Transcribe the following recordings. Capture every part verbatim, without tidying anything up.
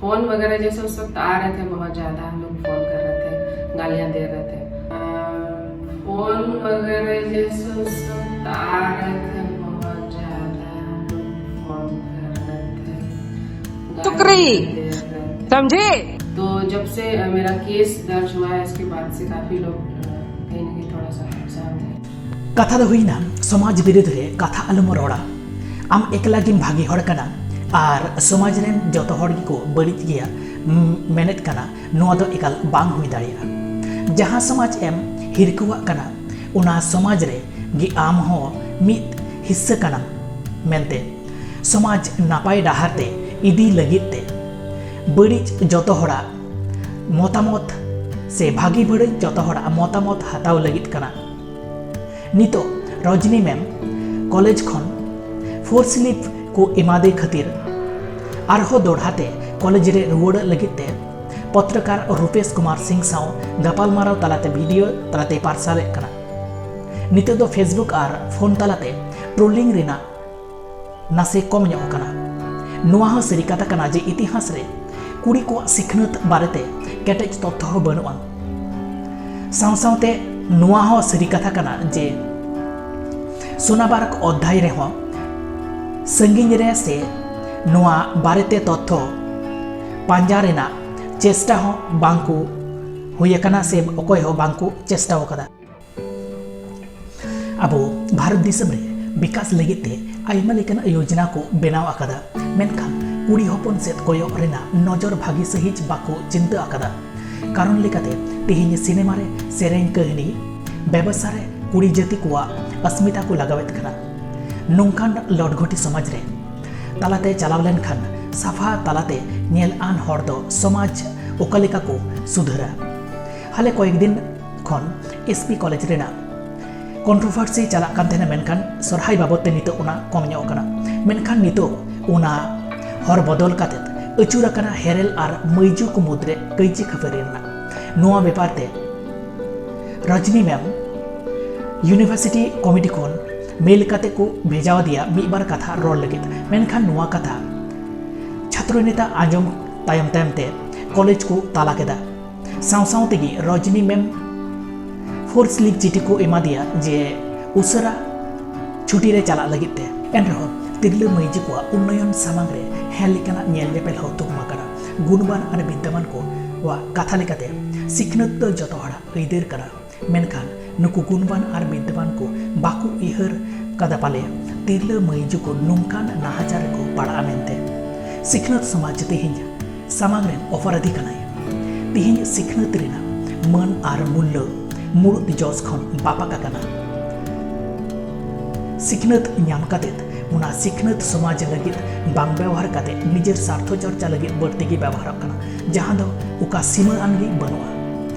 Phone वगैरह जैसे उस वक्त आ रहे थे बहुत ज्यादा, हम लोग फोन कर रहे थे, गालियां दे रहे थे। फोन वगैरह जैसे उस वक्त आ रहे थे बहुत ज्यादा, हम लोग फोन कर रहे थे, गालियां दे रहे थे। समझे? तो जब से मेरा केस दर्ज हुआ है, इसके बाद से काफी लोग कहीं ना कहीं थोड़ा सा परेशान है। ᱠᱟᱛᱷᱟ ᱫᱚ ᱦᱩᱭᱱᱟ, ᱥᱚᱢᱟᱡᱽ ᱵᱤᱨᱩᱫᱷ ᱨᱮ ᱠᱟᱛᱷᱟ ᱟᱞᱚᱢ ᱨᱚᱲᱟ᱾ ᱟᱢ ᱮᱠᱞᱟ ᱜᱮᱢ ᱵᱷᱟᱜᱮ ᱦᱚᱲ ᱠᱟᱱᱟ ᱟᱨ ᱥᱚᱢᱟᱡᱽ ᱨᱮᱱ ᱡᱚᱛᱚ ᱦᱚᱲ ᱜᱮᱠᱚ ᱵᱟᱹᱲᱤᱡ ᱜᱮᱭᱟ, ᱢᱮᱱᱮᱫ ᱠᱟᱱᱟ, ᱱᱚᱣᱟ ᱫᱚ ᱮᱠᱟᱞ ᱵᱟᱝ ᱦᱩᱭ ᱫᱟᱲᱮᱭᱟᱜᱼᱟ᱾ ᱡᱟᱦᱟᱸ ᱥᱚᱢᱟᱡᱽ ᱮᱢ ᱦᱤᱨᱠᱟᱹᱣᱟᱜ ᱠᱟᱱᱟ, ᱚᱱᱟ ᱥᱚᱢᱟᱡᱽ ᱨᱮ ᱜᱮ ᱟᱢ ᱦᱚᱸ ᱢᱤᱫ ᱦᱤᱥᱥᱟᱹ ᱠᱟᱱᱟᱢ ᱢᱮᱱᱛᱮ ᱥᱚᱢᱟᱡᱽ ᱱᱟᱯᱟᱭ ᱰᱟᱦᱟᱨ ᱛᱮ ᱤᱫᱤ ᱞᱟᱹᱜᱤᱫ ᱛᱮ ᱵᱟᱹᱲᱤᱡ ᱡᱚᱛᱚ ᱦᱚᱲᱟᱜ ᱢᱚᱛᱟᱢᱚᱛ ᱥᱮ ᱵᱷᱟᱹᱜᱤ ᱵᱟᱹᱲᱤᱡ ᱡᱚᱛᱚ ᱦᱚᱲᱟᱜ ᱢᱚᱛᱟᱢᱚᱛ ᱦᱟᱛᱟᱣ ᱞᱟᱹᱜᱤᱫ ᱠᱟᱱᱟ᱾ ᱱᱤᱛᱚᱜ ᱨᱚᱡᱽᱱᱤ ᱢᱮᱢ ᱠᱚᱞᱮᱡᱽ ᱠᱷᱚᱱ ᱯᱷᱳᱨᱥ ᱞᱤᱯ ᱠᱚ ᱮᱢᱟᱫᱮ ᱠᱷᱟᱹᱛᱤᱨ ᱟᱨᱦᱚᱸ ᱫᱚᱲᱦᱟ ᱛᱮ ᱠᱚᱞᱮᱡᱽ ᱨᱮ ᱨᱩᱣᱟᱹᱲᱚᱜ ᱞᱟᱹᱜᱤᱫ ᱛᱮ ᱯᱚᱛᱨᱚᱠᱟᱨ ᱨᱩᱯᱮᱥ ᱠᱩᱢᱟᱨ ᱥᱤᱝ ᱥᱟᱶ ᱜᱟᱯᱟᱞᱢᱟᱨᱟᱣ ᱛᱟᱞᱟᱛᱮ ᱵᱷᱤᱰᱤᱭᱳ ᱛᱟᱞᱟᱛᱮᱭ ᱯᱟᱨᱥᱟᱞᱮᱫ ᱠᱟᱱᱟ᱾ ᱱᱤᱛᱚᱜ ᱫᱚ ᱯᱷᱮᱥᱵᱩᱠ ᱟᱨ ᱯᱷᱳᱱ ᱛᱟᱞᱟᱛᱮ ᱴᱨᱳᱞᱤᱝ ᱨᱮᱱᱟᱜ ᱱᱟᱥᱮ ᱠᱚᱢ ᱧᱚᱜ ᱟᱠᱟᱱᱟ᱾ ᱱᱚᱣᱟ ᱦᱚᱸ ᱥᱟᱹᱨᱤ ᱠᱟᱛᱷᱟ ᱠᱟᱱᱟ ᱡᱮ ᱤᱛᱤᱦᱟᱥ ᱨᱮ ᱠᱩᱲᱤ ᱠᱚᱣᱟᱜ ᱥᱤᱠᱷᱱᱟᱹᱛ ᱵᱟᱨᱮᱛᱮ ᱠᱮᱴᱮᱡ ᱛᱚᱛᱛᱷᱚ ᱦᱚᱸ ᱵᱟᱹᱱᱩᱜᱼᱟ᱾ ᱥᱟᱶ ᱥᱟᱶᱛᱮ ᱱᱚᱣᱟ ᱦᱚᱸ ᱥᱟᱹᱨᱤ ᱠᱟᱛᱷᱟ ᱠᱟᱱᱟ ᱡᱮ ᱥᱳᱱᱟᱵᱟᱨᱠ ᱚᱫᱽᱫᱷᱟᱭ ᱨᱮᱦᱚᱸ ᱥᱟᱺᱜᱤᱧ ᱨᱮ ᱥᱮ ᱱᱚᱣᱟ ᱵᱟᱨᱮᱛᱮ ᱛᱚᱛᱛᱷᱚ ᱯᱟᱸᱡᱟ ᱨᱮᱱᱟᱜ ᱪᱮᱥᱴᱟ ᱦᱚᱸ ᱵᱟᱝ ᱠᱚ ᱦᱩᱭ ᱟᱠᱟᱱᱟ ᱥᱮ ᱚᱠᱚᱭ ᱦᱚᱸ ᱵᱟᱝ ᱠᱚ ᱪᱮᱥᱴᱟ ᱟᱠᱟᱫᱟ᱾ ᱟᱵᱚ ᱵᱷᱟᱨᱚᱛ ᱫᱤᱥᱚᱢ ᱨᱮ ᱵᱤᱠᱟᱥ ᱞᱟᱹᱜᱤᱫ ᱛᱮ ᱟᱭᱢᱟ ᱞᱮᱠᱟᱱ ᱭᱳᱡᱽᱱᱟ ᱠᱚ ᱵᱮᱱᱟᱣ ᱟᱠᱟᱫᱟ, ᱢᱮᱱᱠᱷᱟᱱ ᱠᱩᱲᱤ ᱦᱚᱯᱚᱱ ᱥᱮᱫ ᱠᱚᱭᱚᱜ ᱨᱮᱱᱟᱜ ᱱᱚᱡᱚᱨ ᱵᱷᱟᱹᱜᱤ ᱥᱟᱹᱦᱤᱡ ᱵᱟᱠᱚ ᱪᱤᱱᱛᱟᱹ ᱟᱠᱟᱫᱟ᱾ ᱠᱟᱨᱚᱱ ᱞᱮᱠᱟᱛᱮ ᱛᱮᱦᱮᱧ ᱥᱤᱱᱮᱢᱟ ᱨᱮ ᱥᱮᱨᱮᱧ, ᱠᱟᱹᱦᱱᱤ, ᱵᱮᱵᱚᱥᱟ ᱨᱮ ᱠᱩᱲᱤ ᱡᱟᱹᱛᱤ ᱠᱚᱣᱟᱜ ᱟᱥᱢᱤᱛᱟ ᱠᱚ ᱞᱟᱜᱟᱣᱮᱫ ᱠᱟᱱᱟ᱾ ᱱᱚᱝᱠᱟᱱ ᱞᱚᱴᱜᱷᱚᱴᱤ ᱥᱚᱢᱟᱡᱽ ᱨᱮ ᱛᱟᱞᱟᱛᱮ ᱪᱟᱞᱟᱣ ᱞᱮᱱᱠᱷᱟᱱ ᱥᱟᱯᱷᱟ ᱛᱟᱞᱟᱛᱮ ᱧᱮᱞ ᱟᱱ ᱦᱚᱲ ᱫᱚ ᱥᱚᱢᱟᱡᱽ ᱚᱠᱟ ᱞᱮᱠᱟ ᱠᱚ ᱥᱩᱫᱷᱟᱹᱨᱟ? ᱦᱟᱞᱮ ᱠᱚᱭᱮᱠ ᱫᱤᱱ ᱠᱷᱚᱱ ᱮᱥ ᱯᱤ ᱠᱚᱞᱮᱡᱽ ᱨᱮᱱᱟᱜ ᱠᱚᱱᱴᱨᱳᱵᱷᱟᱨᱥᱤ ᱪᱟᱞᱟᱜ ᱠᱟᱱ ᱛᱟᱦᱮᱱᱟ, ᱢᱮᱱᱠᱷᱟᱱ ᱥᱚᱨᱦᱟᱭ ᱵᱟᱵᱚᱫ ᱛᱮ ᱱᱤᱛᱚᱜ ᱚᱱᱟ ᱠᱚᱢ ᱧᱚᱜ ᱠᱟᱱᱟ᱾ ᱢᱮᱱᱠᱷᱟᱱ ᱱᱤᱛᱚᱜ ᱚᱱᱟ ᱦᱚᱨ ᱵᱚᱫᱚᱞ ᱠᱟᱛᱮ ᱟᱹᱪᱩᱨ ᱟᱠᱟᱱᱟ ᱦᱮᱨᱮᱞ ᱟᱨ ᱢᱟᱹᱭᱡᱩ ᱠᱚ ᱢᱩᱫᱽᱨᱮ ᱠᱟᱹᱭᱡᱤ ᱠᱷᱟᱹᱯᱟᱹᱨᱤ ᱨᱮᱱᱟᱜ᱾ ᱱᱚᱣᱟ ᱵᱮᱯᱟᱨ ᱛᱮ ᱨᱚᱡᱽᱱᱤ ᱢᱮᱢ ᱤᱭᱩᱱᱤᱵᱷᱟᱨᱥᱤᱴᱤ ᱠᱚᱢᱤᱴᱤ ᱠᱷᱚᱱ ᱢᱮᱞ ᱠᱟᱛᱮ ᱠᱚ ᱵᱷᱮᱡᱟ ᱟᱫᱮᱭᱟ ᱢᱤᱫ ᱵᱟᱨ ᱠᱟᱛᱷᱟ ᱨᱚᱲ ᱞᱟᱹᱜᱤᱫ᱾ ᱢᱮᱱᱠᱷᱟᱱ ᱱᱚᱣᱟ ᱠᱟᱛᱷᱟ ᱪᱷᱟᱛᱨᱚ ᱱᱮᱛᱟ ᱟᱸᱡᱚᱢ ᱛᱟᱭᱚᱢ ᱛᱟᱭᱚᱢ ᱛᱮ ᱠᱚᱞᱮᱡᱽ ᱠᱚ ᱛᱟᱞᱟ ᱠᱮᱫᱟ᱾ ᱥᱟᱶ ᱥᱟᱶ ᱛᱮᱜᱮ ᱨᱚᱡᱽᱱᱤ ᱢᱮᱢ ᱯᱷᱳᱨᱥ ᱞᱤᱵᱷ ᱪᱤᱴᱷᱤ ᱠᱚ ᱮᱢᱟ ᱫᱮᱭᱟ ᱡᱮ ᱩᱥᱟᱹᱨᱟ ᱪᱷᱩᱴᱤ ᱨᱮ ᱪᱟᱞᱟᱜ ᱞᱟᱹᱜᱤᱫ ᱛᱮ᱾ ᱮᱱᱨᱮᱦᱚᱸ ᱛᱤᱨᱞᱟᱹ ᱢᱟᱹᱭᱡᱩ ᱠᱚᱣᱟᱜ ᱩᱱᱱᱚᱭᱚᱱ ᱥᱟᱢᱟᱝ ᱨᱮ ᱦᱮᱸ ᱞᱮᱠᱟᱱᱟᱜ ᱧᱮᱞ ᱧᱮᱯᱮᱞ ᱦᱚᱸ ᱛᱷᱩᱠᱩᱢ ᱟᱠᱟᱱᱟ᱾ ᱜᱩᱱᱵᱟᱱ ᱟᱨ ᱵᱤᱫᱽᱫᱟᱹᱢᱟᱱ ᱠᱚᱣᱟᱜ ᱠᱟᱛᱷᱟ ᱞᱮᱠᱟᱛᱮ, ᱥᱤᱠᱷᱱᱟᱹᱛ ᱫᱚ ᱡᱚᱛᱚ ᱦᱚᱲᱟᱜ ᱟᱹᱭᱫᱟᱹᱨ ᱠᱟᱱᱟ, ᱢᱮᱱᱠᱷᱟᱱ ᱱᱩᱠᱩ ᱜᱩᱱᱵᱟᱱ ᱟᱨ ᱵᱤᱫᱽᱫᱟᱹᱢᱟᱱ ᱠᱚ ᱵᱟᱠᱚ ᱩᱭᱦᱟᱹᱨ ᱠᱟᱫᱟ ᱯᱟᱞᱮ ᱛᱤᱨᱞᱟᱹ ᱢᱟᱹᱭᱡᱩ ᱠᱚ ᱱᱚᱝᱠᱟᱱ ᱱᱟᱦᱟᱪᱟᱨ ᱨᱮᱠᱚ ᱯᱟᱲᱟᱜᱼᱟ ᱢᱮᱱᱛᱮ᱾ ᱥᱤᱠᱷᱱᱟᱹᱛ ᱥᱚᱢᱟᱡᱽ ᱛᱮᱦᱮᱧ ᱥᱟᱢᱟᱝ ᱨᱮᱱ ᱚᱯᱚᱨᱟᱫᱷᱤ ᱠᱟᱱᱟᱭ᱾ ᱛᱮᱦᱮᱧ ᱥᱤᱠᱷᱱᱟᱹᱛ ᱨᱮᱱᱟᱜ ᱢᱟᱹᱱ ᱟᱨ ᱢᱩᱞᱞᱟᱹ ᱢᱩᱲᱩᱫ ᱡᱚᱥ ᱠᱷᱚᱱ ᱵᱟᱯᱟᱠ ᱟᱠᱟᱱᱟ᱾ ᱥᱤᱠᱷᱱᱟᱹᱛ ᱧᱟᱢ ᱠᱟᱛᱮ, ᱚᱱᱟ ᱥᱤᱠᱷᱱᱟᱹᱛ ᱥᱚᱢᱟᱡᱽ ᱞᱟᱹᱜᱤᱫ ᱵᱟᱝ ᱵᱮᱣᱦᱟᱨ ᱠᱟᱛᱮ, ᱱᱤᱡᱮᱨ ᱥᱟᱨᱛᱷᱚ ᱪᱚᱨᱪᱟ ᱞᱟᱹᱜᱤᱫ ᱵᱟᱹᱲᱛᱤ ᱜᱮ ᱵᱮᱣᱦᱟᱨᱚᱜ ᱠᱟᱱᱟ, ᱡᱟᱦᱟᱸ ᱫᱚ ᱚᱠᱟ ᱥᱤᱢᱟᱹ ᱟᱱ ᱜᱮ ᱵᱟᱹᱱᱩᱜᱼᱟ᱾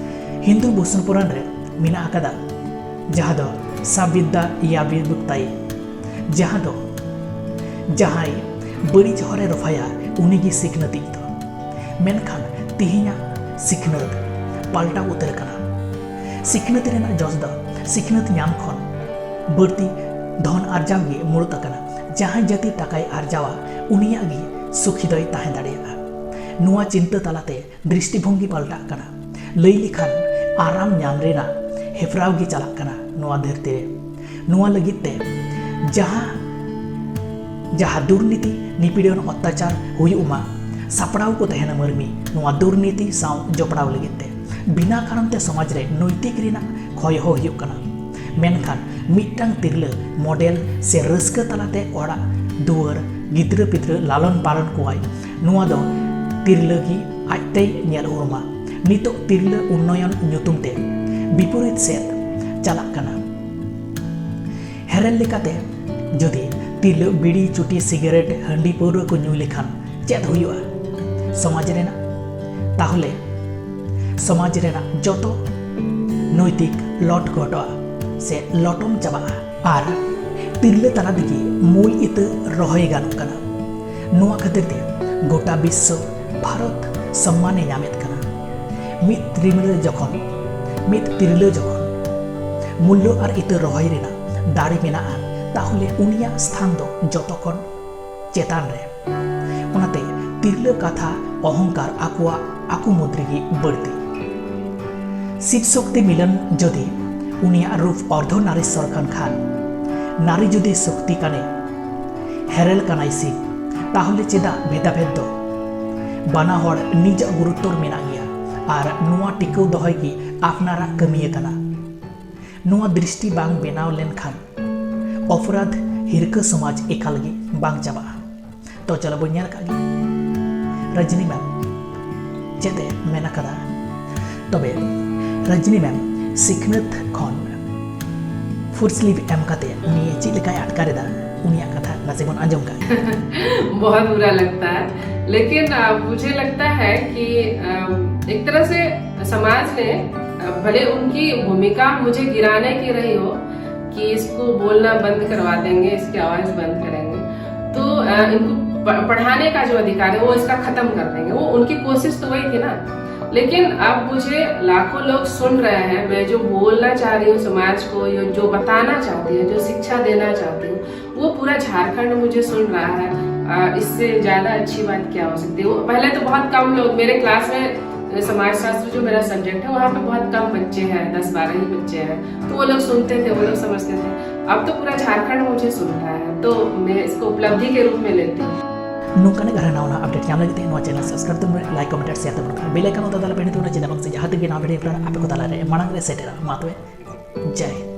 ᱦᱤᱱᱫᱩ ᱵᱷᱩᱥᱚᱱ ᱯᱩᱨᱟᱱ ᱨᱮ ᱢᱮᱱᱟᱜ ᱟᱠᱟᱫᱟ, ᱡᱟᱦᱟᱸ ᱫᱚ ᱥᱟᱵᱤᱫᱽᱫᱟ ᱭᱟᱵᱤᱵᱩᱠᱛᱟᱭᱤ, ᱡᱟᱦᱟᱸ ᱫᱚ ᱡᱟᱦᱟᱸᱭ ᱵᱟᱹᱲᱤᱡ ᱦᱚᱨᱮ ᱨᱚᱯᱷᱟᱭᱟ, ᱩᱱᱤᱜᱮ ᱥᱤᱠᱷᱱᱟᱹᱛᱤᱡ ᱫᱚ᱾ ᱢᱮᱱᱠᱷᱟᱱ ᱛᱮᱦᱮᱧᱟᱜ ᱥᱤᱠᱷᱱᱟᱹᱛ ᱯᱟᱞᱴᱟᱣ ᱩᱛᱟᱹᱨ ᱟᱠᱟᱱᱟ᱾ ᱥᱤᱠᱷᱱᱟᱹᱛ ᱨᱮᱱᱟᱜ ᱡᱚᱥ ᱫᱚ ᱥᱤᱠᱷᱱᱟᱹᱛ ᱧᱟᱢ ᱠᱷᱚᱱ ᱵᱟᱹᱲᱛᱤ ᱫᱷᱚᱱ ᱟᱨᱡᱟᱣ ᱜᱮ ᱢᱩᱲᱩᱫ ᱟᱠᱟᱱᱟ᱾ ᱡᱟᱦᱟᱸᱭ ᱡᱟᱹᱛᱤ ᱴᱟᱠᱟᱭ ᱟᱨᱡᱟᱣᱟ, ᱩᱱᱤᱭᱟᱜ ᱜᱮ ᱥᱩᱠᱷᱤ ᱫᱚᱭ ᱛᱟᱦᱮᱸ ᱫᱟᱲᱮᱭᱟᱜᱼᱟ᱾ ᱱᱚᱣᱟ ᱪᱤᱱᱛᱟᱹ ᱛᱟᱞᱟᱛᱮ ᱫᱨᱤᱥᱴᱤᱵᱷᱚᱝᱜᱤ ᱯᱟᱞᱴᱟᱜ ᱠᱟᱱᱟ᱾ ᱞᱟᱹᱭ ᱞᱮᱠᱷᱟᱱ, ᱟᱨᱟᱢ ᱧᱟᱢ ᱨᱮᱱᱟᱜ ᱦᱮᱯᱨᱟᱣ ᱜᱮ ᱪᱟᱞᱟᱜ ᱠᱟᱱᱟ ᱱᱚᱣᱟ ᱫᱷᱟᱹᱨᱛᱤ ᱨᱮ᱾ ᱱᱚᱣᱟ ᱞᱟᱹᱜᱤᱫ ᱛᱮ ᱡᱟᱦᱟᱸ, ᱡᱟᱦᱟᱸ ᱫᱩᱨᱱᱤᱛᱤ, ᱱᱤᱯᱤᱲᱚᱱ, ᱚᱛᱛᱟᱪᱟᱨ ᱦᱩᱭᱩᱜ ᱢᱟ, ᱥᱟᱯᱲᱟᱣ ᱠᱚ ᱛᱟᱦᱮᱱᱟ ᱢᱟᱹᱱᱢᱤ ᱱᱚᱣᱟ ᱫᱩᱨᱱᱤᱛᱤ ᱥᱟᱶ ᱡᱚᱯᱲᱟᱣ ᱞᱟᱹᱜᱤᱫ ᱛᱮ᱾ ᱵᱤᱱᱟ ᱠᱟᱨᱚᱱ ᱛᱮ ᱥᱚᱢᱟᱡᱽ ᱨᱮ ᱱᱳᱭᱛᱤᱠ ᱨᱮᱱᱟᱜ ᱠᱷᱚᱭ ᱦᱚᱸ ᱦᱩᱭᱩᱜ ᱠᱟᱱᱟ᱾ ᱢᱮᱱᱠᱷᱟᱱ ᱢᱤᱫᱴᱟᱝ ᱛᱤᱨᱞᱟᱹ ᱢᱚᱰᱮᱞ ᱥᱮ ᱨᱟᱹᱥᱠᱟᱹ ᱛᱟᱞᱟᱛᱮ ᱚᱲᱟᱜ ᱫᱩᱣᱟᱹᱨ, ᱜᱤᱫᱽᱨᱟᱹ ᱯᱤᱫᱽᱨᱟᱹ ᱞᱟᱞᱚᱱ ᱯᱟᱞᱚᱱ ᱠᱚᱣᱟᱭ, ᱱᱚᱣᱟ ᱫᱚ ᱛᱤᱨᱞᱟᱹ ᱜᱮ ᱟᱡᱛᱮᱭ ᱧᱮᱞ ᱩᱨᱩᱢᱟ᱾ ᱱᱤᱛᱚᱜ ᱛᱤᱨᱞᱟᱹ ᱩᱱᱱᱚᱭᱚᱱ ᱧᱩᱛᱩᱢ ᱛᱮ ᱵᱤᱯᱚᱨᱤᱛ ᱥᱮᱫ ᱪᱟᱞᱟᱜ ᱠᱟᱱᱟ᱾ ᱦᱮᱨᱮᱞ ᱞᱮᱠᱟᱛᱮ, ᱡᱩᱫᱤ ᱛᱤᱨᱞᱟᱹ ᱵᱤᱲᱤ, ᱪᱩᱴᱤ, ᱥᱤᱜᱟᱨᱮᱴ, ᱦᱟᱺᱰᱤ, ᱯᱟᱹᱣᱨᱟᱹ ᱠᱚ ᱧᱩ ᱞᱮᱠᱷᱟᱱ ᱪᱮᱫ ᱦᱩᱭᱩᱜᱼᱟ? ᱥᱚᱢᱟᱡᱽ ᱨᱮᱱᱟᱜ, ᱛᱟᱦᱚᱞᱮ ᱥᱚᱢᱟᱡᱽ ᱨᱮᱱᱟᱜ ᱡᱚᱛᱚ ᱱᱳᱭᱛᱤᱠ ᱞᱚᱴ ᱜᱷᱚᱴᱚᱜᱼᱟ ᱥᱮ ᱞᱚᱴᱚᱢ ᱪᱟᱵᱟᱜᱼᱟ᱾ ᱟᱨ ᱛᱤᱨᱞᱟᱹ ᱛᱟᱞᱟ ᱛᱮᱜᱮ ᱢᱩᱞ ᱤᱛᱟᱹ ᱨᱚᱦᱚᱭ ᱜᱟᱱᱚᱜ ᱠᱟᱱᱟ᱾ ᱱᱚᱣᱟ ᱠᱷᱟᱹᱛᱤᱨ ᱛᱮ ᱜᱚᱴᱟ ᱵᱤᱥᱥᱚ ᱵᱷᱟᱨᱚᱛ ᱥᱚᱢᱢᱟᱱᱮ ᱧᱟᱢᱮᱫ ᱠᱟᱱᱟ᱾ ᱢᱤᱫ ᱛᱤᱨᱞᱟᱹ ᱡᱚᱠᱷᱚᱱ, ᱢᱤᱫ ᱛᱤᱨᱞᱟᱹ ᱡᱚᱠᱷᱚᱱ ᱢᱩᱞᱞᱚ ᱟᱨ ᱤᱛᱟᱹ ᱨᱚᱦᱚᱭ ᱨᱮᱱᱟᱜ ᱫᱟᱲᱮ ᱢᱮᱱᱟᱜᱼᱟ, ᱛᱟᱦᱚᱞᱮ ᱩᱱᱤᱭᱟᱜ ᱥᱛᱷᱟᱱ ᱫᱚ ᱡᱚᱛᱚ ᱠᱷᱚᱱ ᱪᱮᱛᱟᱱ ᱨᱮ᱾ ᱚᱱᱟᱛᱮ ᱛᱤᱨᱞᱟᱹ ᱠᱟᱛᱷᱟ ᱚᱦᱚᱝᱠᱟᱨ ᱟᱠᱚᱣᱟᱜ ᱟᱠᱚ ᱢᱩᱫᱽ ᱨᱮᱜᱮ ᱵᱟᱹᱲᱛᱤ᱾ ᱥᱤᱵ ᱥᱚᱠᱛᱤ ᱢᱤᱞᱚᱱ ᱡᱩᱫᱤ ᱩᱱᱤᱭᱟᱜ ᱨᱩᱯ ᱚᱨᱫᱷᱚ ᱱᱟᱨᱤᱥᱚᱨ ᱠᱟᱱ ᱠᱷᱟᱱ, ᱱᱟᱨᱤ ᱡᱩᱫᱤ ᱥᱚᱠᱛᱤ ᱠᱟᱱᱮ, ᱦᱮᱨᱮᱞ ᱠᱟᱱᱟᱭ ᱥᱤᱵ, ᱛᱟᱦᱚᱞᱮ ᱪᱮᱫᱟᱜ ᱵᱷᱮᱫᱟᱵᱷᱮᱫ ᱫᱚ? ᱵᱟᱱᱟ ᱦᱚᱲ ᱱᱤᱡᱟᱜ ᱜᱩᱨᱩᱛᱛᱚᱨ ᱢᱮᱱᱟᱜ ᱜᱮᱭᱟ ᱟᱨ ᱱᱚᱣᱟ ᱴᱤᱠᱟᱹᱣ ᱫᱚᱦᱚᱭ ᱜᱮ ᱟᱯᱱᱟᱨᱟᱜ ᱠᱟᱹᱢᱤᱭᱟᱹ ᱠᱟᱱᱟ᱾ ᱱᱚᱣᱟ ᱫᱨᱤᱥᱴᱤ ᱵᱟᱝ ᱵᱮᱱᱟᱣ ᱞᱮᱱᱠᱷᱟᱱ ᱚᱯᱚᱨᱟᱫᱷ ᱦᱤᱨᱠᱟᱹ ᱥᱚᱢᱟᱡᱽ ᱮᱠᱟᱞ ᱜᱮ ᱵᱟᱝ ᱪᱟᱵᱟᱜᱼᱟ᱾ ᱛᱚ ᱪᱚᱞᱚ ᱵᱚᱱ ᱧᱮᱞ ᱠᱟᱜ ᱜᱮ ᱨᱟᱡᱽᱱᱤ ᱢᱮᱢ ᱪᱮᱫ ᱮ ᱢᱮᱱ ᱟᱠᱟᱫᱟ᱾ ᱛᱚᱵᱮ ᱨᱟᱡᱽᱱᱤ ᱢᱮᱢ ᱥᱤᱠᱷᱱᱟᱹᱛ ᱠᱷᱚᱱ ᱯᱷᱩᱰ ᱥᱞᱤᱯ ᱮᱢ ᱠᱟᱛᱮ ᱩᱱᱤ ᱪᱮᱫ ᱞᱮᱠᱟᱭ ᱟᱴᱠᱟᱨ ᱮᱫᱟ, ᱩᱱᱤᱭᱟᱜ ᱠᱟᱛᱷᱟ ᱱᱟᱥᱮ ᱵᱚᱱ ᱟᱸᱡᱚᱢ ᱠᱟᱜ᱾ बहुत बुरा लगता है, लेकिन अ, मुझे लगता है कि अ, एक तरह से समाज ने, अ, भले उनकी भूमिका मुझे गिराने की रही हो कि इसको बोलना बंद करवा देंगे, इसकी आवाज बंद करेंगे, तो अ, इनको प-, पढ़ाने का जो अधिकार है वो इसका खत्म कर देंगे। वो उनकी कोशिश तो वही थी ना। लेकिन अब मुझे लाखों लोग सुन रहे हैं, मैं जो बोलना चाह रही हूँ समाज को, यो-, जो बताना चाहती हूँ, जो शिक्षा देना चाहती हूँ, वो पूरा झारखंड मुझे सुन रहा है। अ, इससे ज्यादा अच्छी बात क्या हो सकती है? वो पहले तो बहुत कम लोग मेरे क्लास में, अ, समाजशास्त्र जो मेरा सब्जेक्ट है, वहाँ पे बहुत कम बच्चे हैं, दस बारह ही बच्चे हैं, तो वो लोग सुनते थे, वो लोग समझते थे। अब तो पूरा झारखंड मुझे सुन रहा है, तो मैं इसको उपलब्धि के रूप में लेती हूँ। ᱱᱚᱝᱠᱟᱱᱟᱜ ᱟᱨᱦᱚᱸ ᱱᱟᱣᱟ ᱱᱟᱣᱟ ᱟᱯᱰᱮᱴ ᱧᱟᱢ ᱞᱟᱹᱜᱤᱫ ᱛᱮ ᱱᱚᱣᱟ ᱪᱮᱱᱮᱞ ᱥᱟᱵᱥᱠᱨᱟᱭᱤᱵ ᱛᱟᱵᱚᱱ ᱯᱮ, ᱞᱟᱭᱤᱠ, ᱠᱚᱢᱮᱱᱴ ᱟᱨ ᱥᱮᱭᱟᱨ ᱛᱟᱵᱚᱱ ᱯᱮ, ᱵᱮᱞ ᱟᱭᱠᱚᱱ ᱚᱛᱟ ᱛᱟᱞᱟ ᱯᱮ, ᱤᱱᱟᱹ ᱛᱟᱭᱚᱢ ᱡᱮᱱᱟ ᱵᱟᱝ ᱥᱮ ᱡᱟᱦᱟᱸ ᱛᱤᱱ ᱜᱮ ᱱᱟᱣᱟ ᱵᱷᱤᱰᱤᱭᱳ ᱟᱯᱞᱳᱰ ᱟᱯᱮ ᱠᱚ ᱛᱟᱞᱟ ᱨᱮ ᱢᱟᱲᱟᱝ ᱨᱮ ᱥᱮᱴᱮᱨᱟ᱾ ᱢᱟ ᱛᱚᱵᱮ, ᱡᱟᱭ ᱦᱤᱱᱫ᱾